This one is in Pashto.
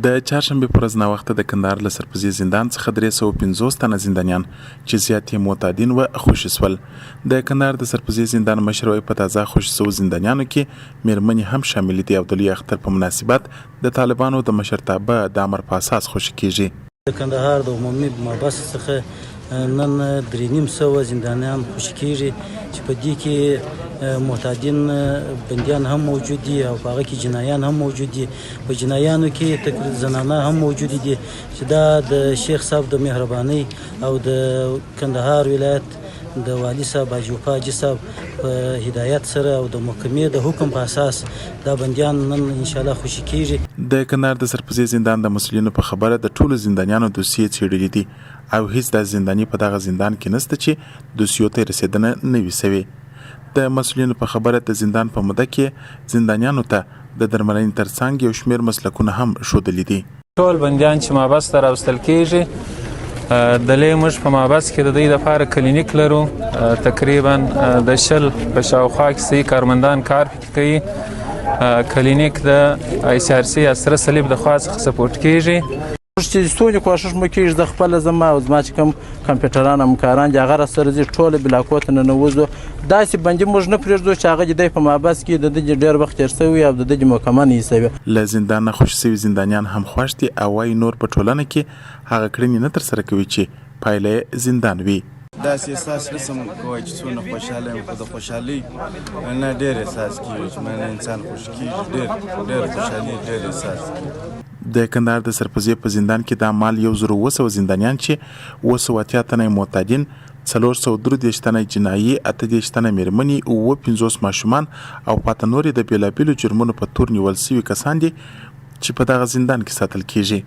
د چهارشنبې پر ورځ ناوخته د کندهار له سرپوزې زندان څخه 350 تنه زندانیان چې زیات یې معتادین وه خوشې شول. د کندهار د سرپوزې زندان مشر وایي په تازه خوشې شوو زندانیانو کې مېرمنې هم شاملې دي او د لوی اختر په مناسبت د طالبانو د مشرتابه د امر په اساس خوشې کېږي. د کندهار د عمومي محبس څخه نن 350 زندانیان خوشې کېږي چې په دې کې معتادین بندیان هم موجود دي او په هغه کې جنایان هم موجود دي. په جنایانو کې تقریبا زنانه هم موجود دي چې دا د شیخ صاحب د مهربانۍ او د کندهار ولایت د والي صاحب حاجي وفا حاجي صاحب په هدایت سره او د محکمې د حکم په اساس دا بندیان نن ان شاء الله خوشي کیږي. د کندهار د سرپوزې زندان د مسؤلینو په خبره د ټولو زندانیانو دوسیې څېړلې دي او هیڅ داسې زنداني په دغه زندان کې نشته چې دوسیو ته یې رسېدنه نه وي شوې. د مسؤلینو په خبره د زندان په موده کې زندانیانو ته د درملنې ترڅنګ یو شمېر مسلکونه هم ښودلي دي. ټول بندیان چې محبس ته راوستل کیږي د لې موږ په محبس کې د دوی لپاره کلینیک لرو. تقریبا د 20 په شاوخوا کې صحي کارمندان کار پکې کوي. کلینیک د آی سي آر سي یا سره صلیب د خوا څخه سپورټ کیږي. موږ چې څومره کوښښ مو کېږي، زه خپله ځم او زما چې کوم کمپیوټران همکاران دي هغه راسره ځي، ټوله بلاکو ته ننوځو. داسې بندي موږ نه پرېږدو چې هغه دې دی په محبس کې د ده دې ډېر وخت تېر شوی او د ده دې محکمه نه وي شوې. له زندان نه خوشې شوي زندانیان هم خوښ دي او وايي نور په ټولنه کې هغه کړنې نه ترسره کوي چې پایله یې زندان وي. داسې احساس نه شم کوی چې څونه خوشحاله یم، خو د خوشحالۍ نه ډېر احساس کېږي چې معنی انسان خوش کېږي، ډېر ډېر خوشحالي ډېر احساس کېږي. د کندهار د سرپوزې په زندان کې دا مهال 1700 زندانیان چې 780 تنه یې معتادین، 433 تنه جنايي، 38 تنه مېرمنې، 57 ماشومان او پاته نور یې د بېلابېلو جرمونو په تور نیول شوي کسان دي چې په دغه زندان کې ساتل کېږي.